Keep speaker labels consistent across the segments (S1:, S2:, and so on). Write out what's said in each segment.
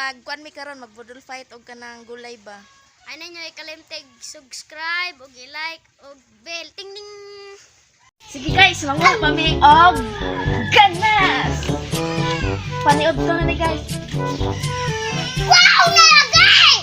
S1: Magkuan mi karon, magbudol fight og kanang gulay ba.
S2: Ay ninyo ikalimtig subscribe ug i-like ug bell. Ting ding.
S1: Sige guys, manguha pa mi og ganas. Paniod ko na ni, guys.
S2: Wow, nalagay!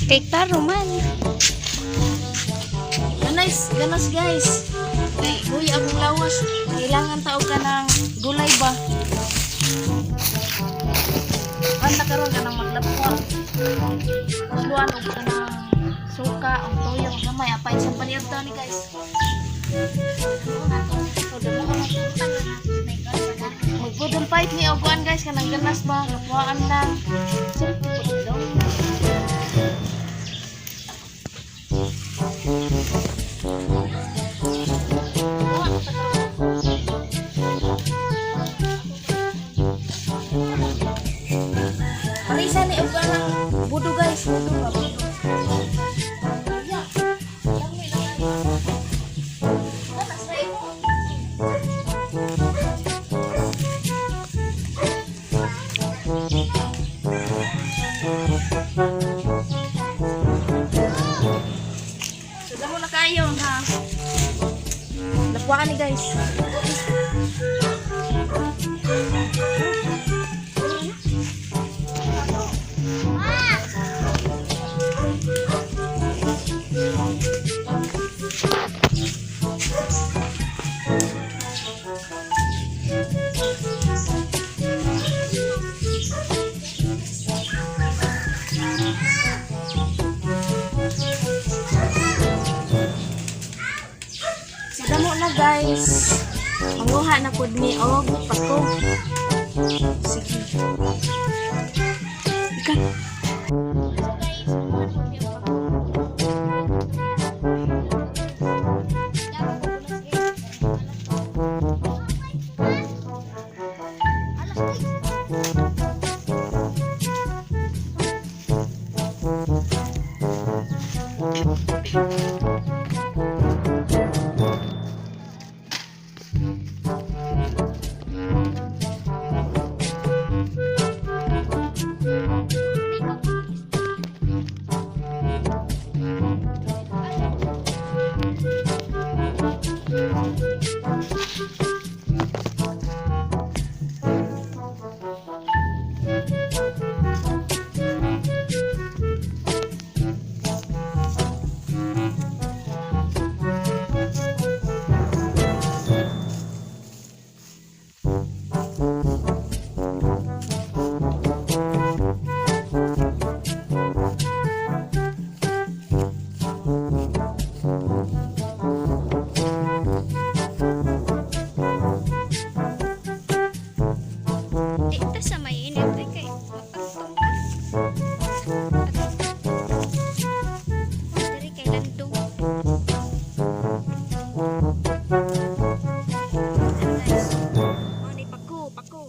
S2: Kay taro man.
S1: Ganas, ganas, guys. Kay uy, akong lawas. Kailangan tao ka ng gulay ba. Anta karon ka ng maglapwa. Luan og ka ng suka og toyo gamay apay sa paniud ta ni, guys. Magbudol fight ni og kuan, guys, kanang ganas ba, lapwaan lang. Parisa ni og kanang budo, guys, budo ba, budo. Ya. Dami na, guys. Ganas na imo. So damo na kayo ha. Lapwaan ni, guys. So damo na, guys. Manguha na pud mi og pako. Sige. Ikan. So guys, manguha na pud mi og pako.
S2: Dito sa may init eh, kay mapagtong ka. Diri kay landong. Guys,
S1: Oh, ni pako, pako.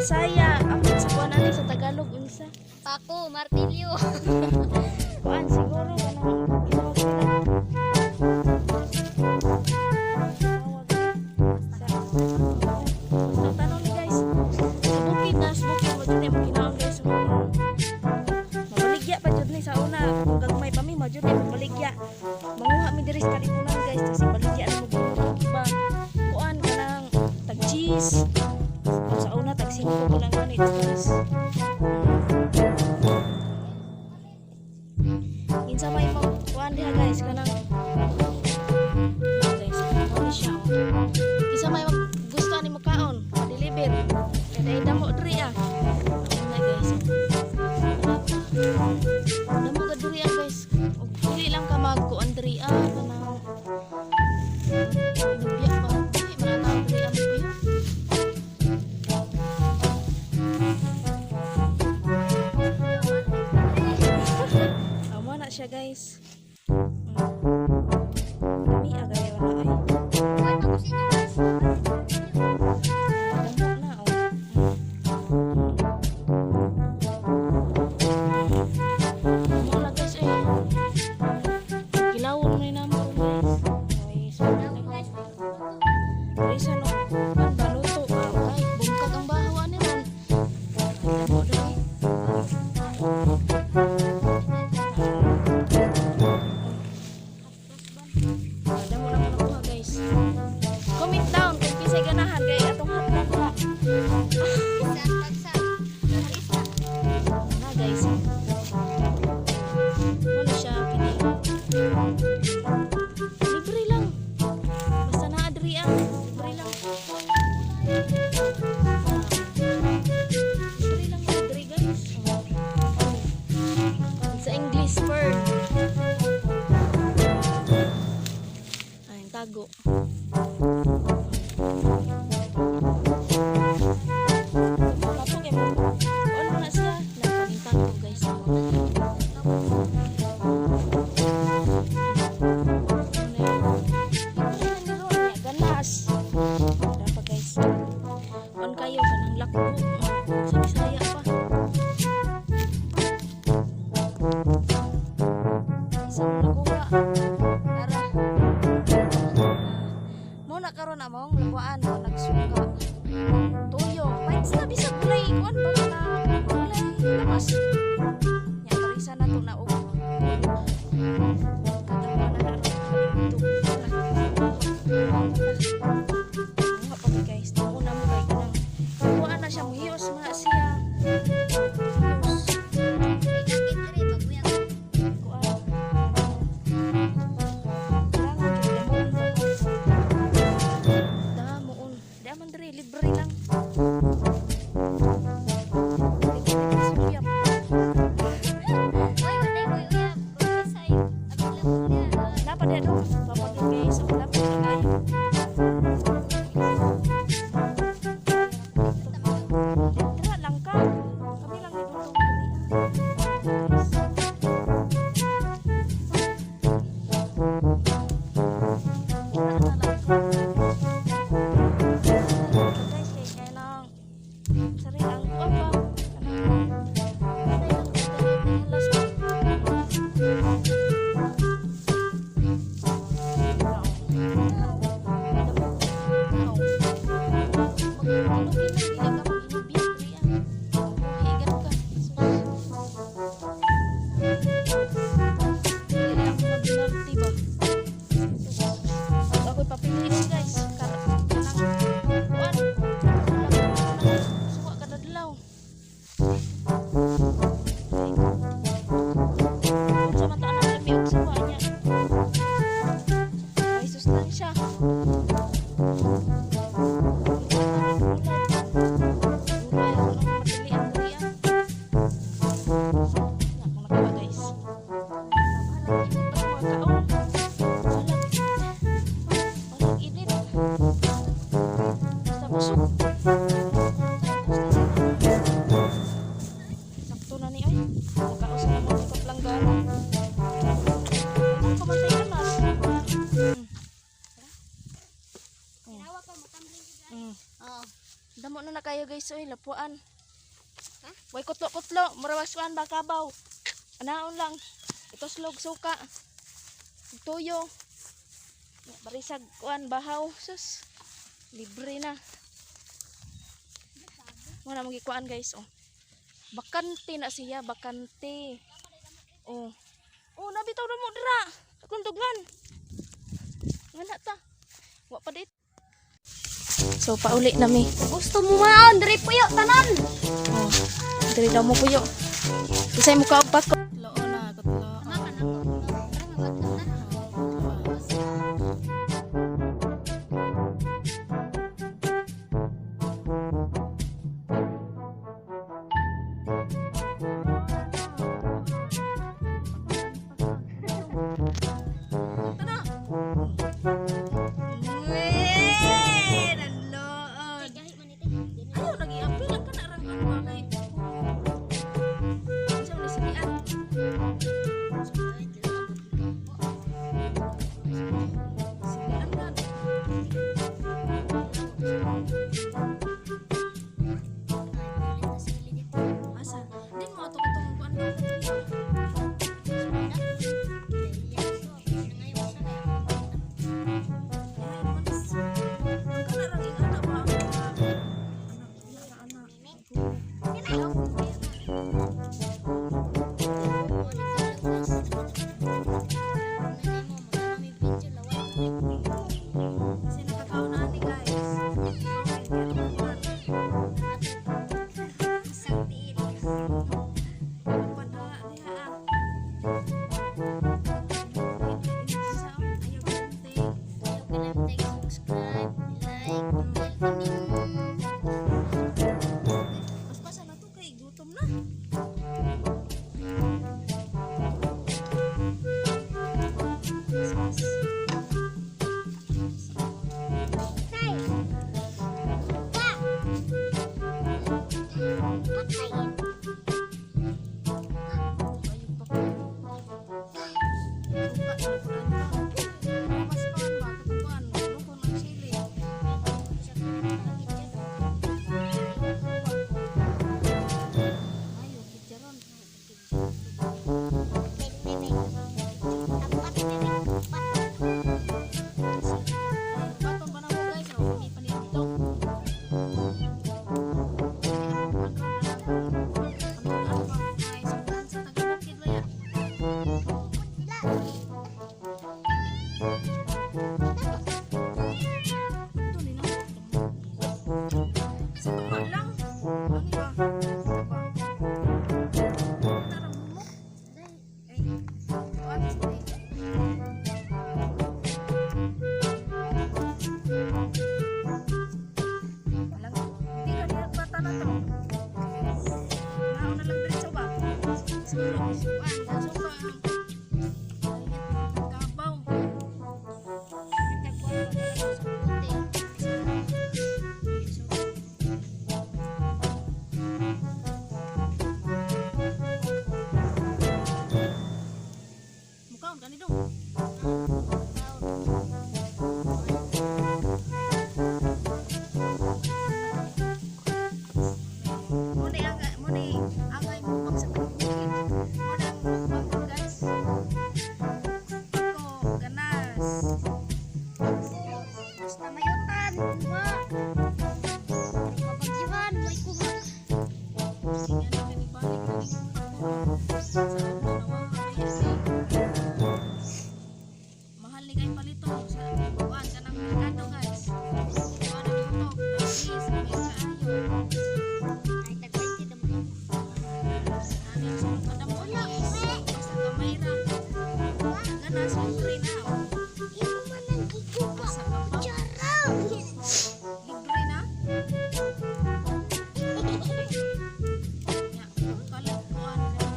S1: Bisaya, ambot sa kuan ani sa Tagalog unsa?
S2: Pako, martilyo.
S1: Kuan siguro kanang gitawag nila. Tawag sa, basta tanong ni guys. Sa bukid na, sa bukid mo jud ni kinaon, guys. Mabaligya pa jud ni sa una kung gagmay pa mi, mo jud ni mabaligya. Manguha mi diri sa Kalipunan, guys, kasi baligya na mo iba. Kuan kanang tag cheese. Kung sa una tag 5 ko lang ganit, guys. Kinsa may mo kuan diha, guys, kanang, guys, mao ni siya, oh. Kinsa may mag gusto ani mo kaon, pa-deliver. Kay dai damo diri ah. Ano na, guys. Damo ka diri ah, guys. Og dili lang ka magkuan diri ah, kanang inubya pa. Dili man na diri ah magpuyo. Amo na siya, guys. Lami agay wala ay.
S2: Kuwan ako sa inyo, guys.
S1: Damo na, oh. Damo na, guys, eh. Kilawon na namo ron, guys. Ay, so
S2: Damo, guys.
S1: Isa no, kan baluto ah, ay bungkag ang bahaw ani ron. Damo diri. Damo na mo nakuha, guys. Comment down kung kinsay ganahan kay atong hotdog ha.
S2: Isa, tagsa. Isa.
S1: Na, guys. Wala siya kini. Libre lang. Basta naa diri ah. Libre lang. Libre lang na diri, guys. Oh. Sa English word. Ay, ang tago. Kapo kay mo. Ano na siya? Nagpanintago, guys. Ano na yun? Libre na ni Ron niya. Ganas. Dapat, guys. On kayo kanang lakbo. Sa Bisaya pa. Isa mo nakuha. Tara. Mo na karon among lakwaan mo nagsuka. Tuyo. Pines na bisag gulay ikuan ba na gulay lamas. Nya parisa na to na og kadamo na na ito. Mga pa mi, guys. Una mo kay kanang kuan na siya, muhiyos man na siya. Hiyos.
S2: May kakit diri, paguyang.
S1: Kuan. Kailangan gyud damuon ba? Damuon. Di man diri libre lang. Libre sa uyab.
S2: Uy, wala ko uyab. Kung isa ay available niya.
S1: Napa diha do. Papa gyud, guys. Oh, dapat na kayo. Dira lang ka. Kami lang ni Dudong diri ah. Guys. Wala na lang ko. Guys, kay kay nang sari ang kuan ba? Kanang patay lang halas ba? Tao. Magtulog lang, dili ka mag-inubya diri ah. Higat ka. Sus. Dili ako magbinarti ba? Sus. Pag ako'y papiliin, guys, kanang kuan. Kanang suwa kada adlaw. Unsa man ta anang lami og suwa niya? May sustansya. Gulay, ako nang madali ang diri ah. Na akong nakuha, guys. Bahalag init ang mga kaon. Bahalag init. Basta busog. Sakto na ni ay. Nakausa na mo sa palanggana. Ano kamatay anas?
S2: Ginawa pa mo tumbling.
S1: Mm.
S2: Oo.
S1: Damo na na kayo, guys, oy, lapuan. Way kutlo-kutlo, mura wasuan ba kabaw. Anaon lang. Ituslog suka. Tuyo. Barisag kuan bahaw, sus. Libre na. Wala mong gikuan, guys, oh. Bakante na siya, bakante. Oh. Oh, nabitaw na mo dira. Akong dugan. Wala ta. Wa pa dit. So pauli na mi.
S2: Gusto mo maon diri puyo tanan.
S1: Oh. Diri daw mo puyo. Isay mo ka og pako. Kutlo na, kutlo. Uy, nalood. Ayaw, nag-iapil ang kanarang ano ba kay. Unsa man ni silian? Silian na. Asa? Din mo ato katong kuan ba? Ay, manis. Ang kanarang ingana ba ang mga anak, iya ra anak. Kasi nakakaon na ani, guys. Okay, kuan na diha ah. Ayaw kalimti. Mas pasa na to kay gutom na. Ayog pa ko. Suka na po na. Mas pa ba katuan, loko ng sili. Ayo kitcharon. Patong pa na mo, guys, oh, kami pa nito. Sa taga-bukid ba yan? Ito ni na. Sa tunga lang. Ano ba? Ba? Tarang mo. Ay. Kuan, ay. Walang, hindi ka niya bata na to. Naon na lang diretso ba? Suka, suka. Kabaw. Mukhaon ka ni dong. Mo ni angay mukbang sa tagbukid. Mo ni ang mukbang ko, guys. Ko ganas.
S2: Basta mayutan, kuha. Pero mabagyuhan, may kuha.
S1: Sige na kani balik na ning pako. Sa una nawa kay mahal ni kay palito sa kuan kanang merkado, guys. Kuan ang putok, tagis, may kaayo.
S2: Ay, tag-20 naman.
S1: Ani sulod ka damo is basta gamay ra. Ganas libre na. Oh.
S2: Imo man ang gikuha.
S1: Basta ka pa.
S2: Charang!
S1: Libre na. Ya, kalit kuan ka.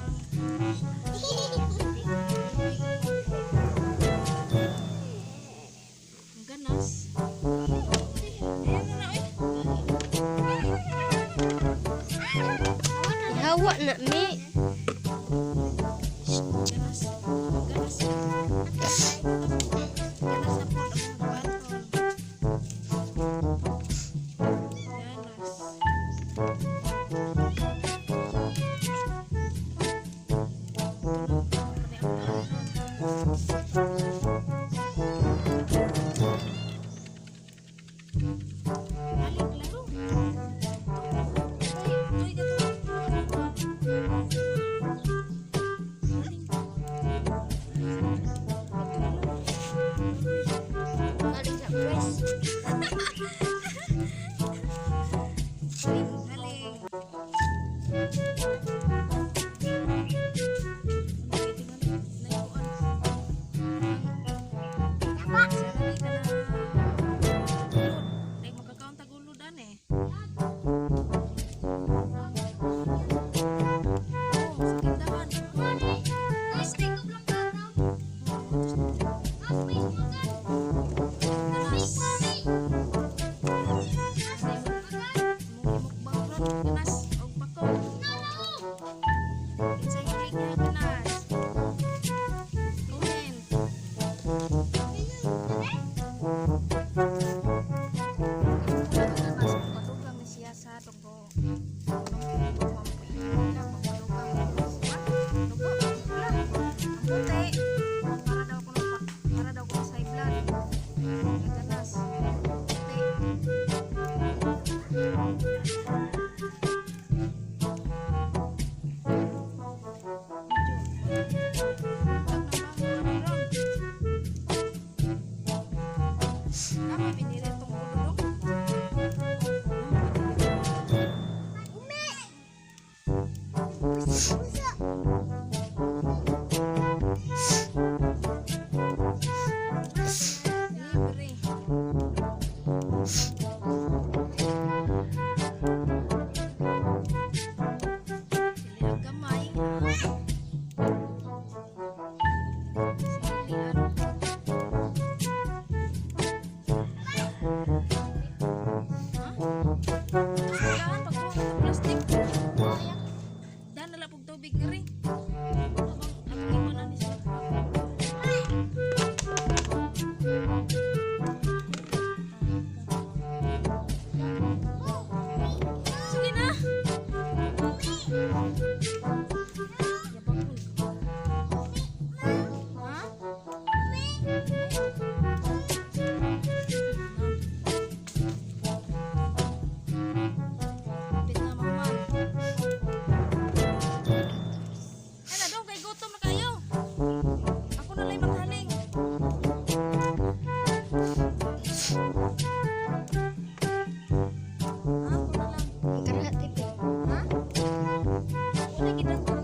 S1: Ang ganas. Ayan na na, oy.
S2: Ihawa na mi.
S1: Ganas. Ganas. Ganas na po ang kuan tol. Ganas.
S2: Guys.
S1: Haling, haling.
S2: Guys, take off lang daw. Ah, wait, magan. Wait, mami.
S1: Siya sa dugo. Dugo, pula. Ang puti. Para daw kuno sa high blood. Ganas. Puti. Tama binili itong ulo dong.
S2: Umi. Pusa, pusa.
S1: Libre. Dili ang gamay. Sili ang Ha? Daan pagkuha ka ng plastic. Daan na lang pag tubig nga rin. Ano bang ang iwan na ni siya? Sige na. Yabang Ha? Kapit na mama. Ana dong kay gutom na kayo. Ako na lang maghaling. Ha, ako na lang.
S2: Karahati pa.
S1: Ha? Wala gid ang kuno.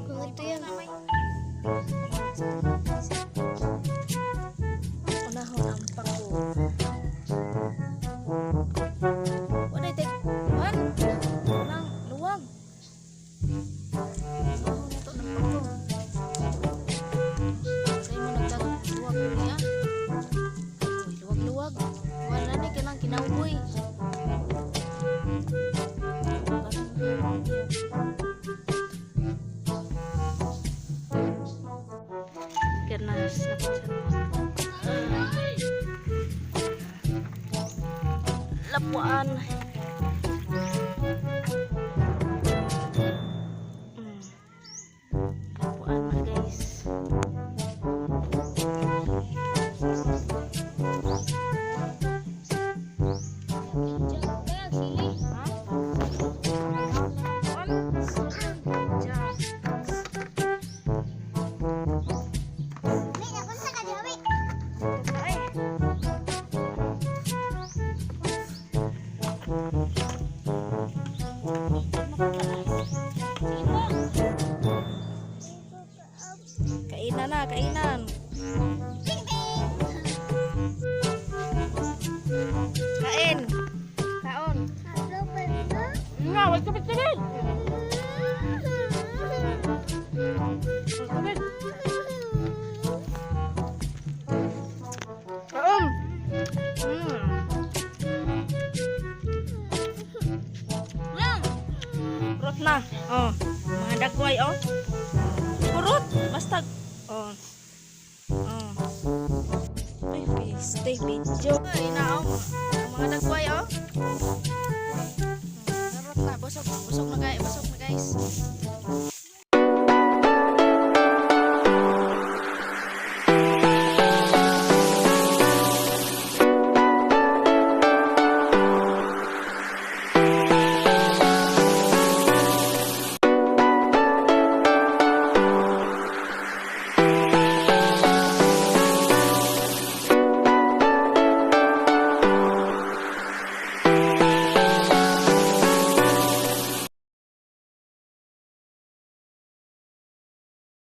S2: Kung ito yan.
S1: Unahon ang panggo. Wala tek. Wan. Nang luwag. Unahon na to ng panggo. Say mo nagdag luwag niya. Uy, luwag-luwag. Wala ni kanang kinauboy. Ganas na po siya. Lapuan. Lapuan na, guys. Ha? Diyan. Ay. Kainan na, kainan. Kain. Kaon. Nga, wag kapit kapit. Wag kapit. Kaon. Lang. Kurot na. Oh, mga dagway oh. Kurot, basta oh. Oh. Ay, stay video. Ay, na oh. Ang mga dagway oh. Kurot na, busog, busog na guys, busog na guys.